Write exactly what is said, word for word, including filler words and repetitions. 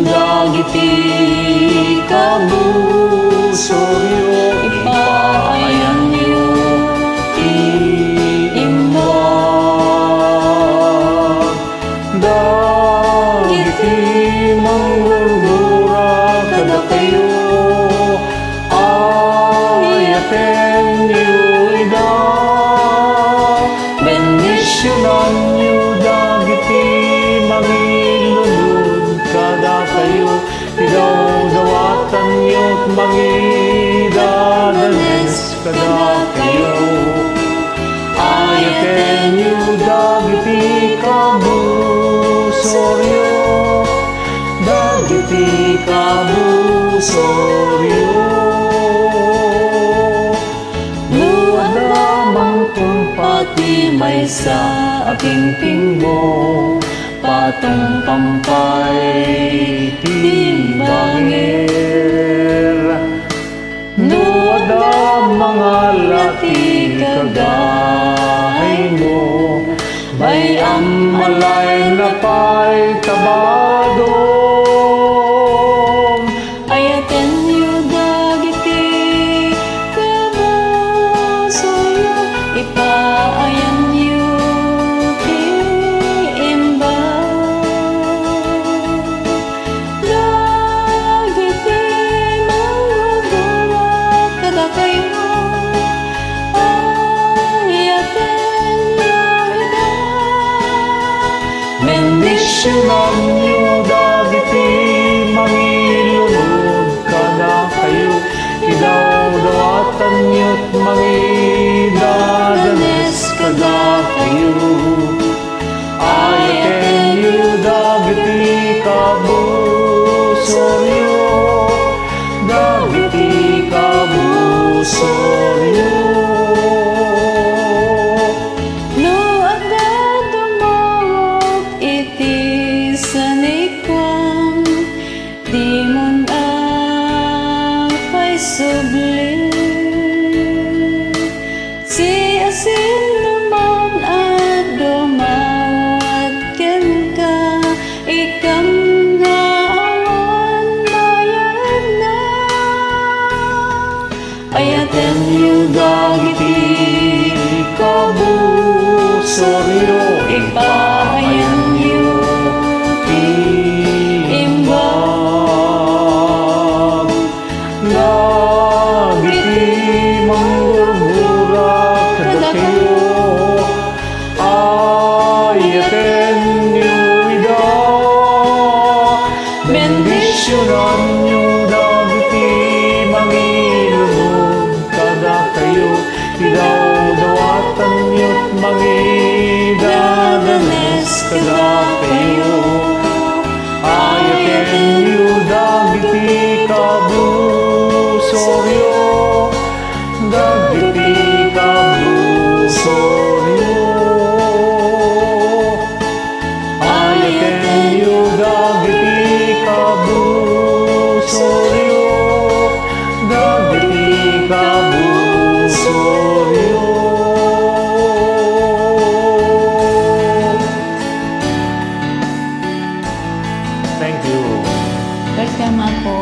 Dagiti kabusoryo, ipaayanyo ti imbag. Dagiti manggurgura kadakayo, ayatenyo ida. Bendisionanyo dagiti mangilunod kadakayo, idawdawatanyo mangidadanes kadakayo. Ayatenyo dagiti kabusoryo, dagiti kabusoryo. No adda mangpungpa ti maysa a pingpingmo, patungpampay ti bangir. No adda mangala ti kagahaymo, bay-am a laenna pay ta badom. Ayatenyo dagiti kabusoryo, ipaayanyo ti imbag. Dagiti manggurgura kadakayo, ayatenyo ida. Bendisionanyo dagiti mangilunod kadakayo, idawdawatanyo mangidadanes kadakayo. Ayatenyo dagiti kabusoryo, dagiti kabusoryo. No adda dumawat iti sanikuan, dimon a pay subli. Siasinoman a dumawat kenka, ikkan nga awan mayaragna. Ayatenyo dagiti kabusoryo, ipaayanyo ti imbag. Dagiti manggurgura kadakayo, ayatenyo ida. Bendisionanyo dagiti mangilunod kadakayo, idawdawatanyo mangidadanes kadakayo. Ayatenyo dagiti kabusoryo, dagiti kabusoryo. Ayatenyo dagiti kabusoryo, dagiti kabusoryo. Thank you. Welcome, Apo.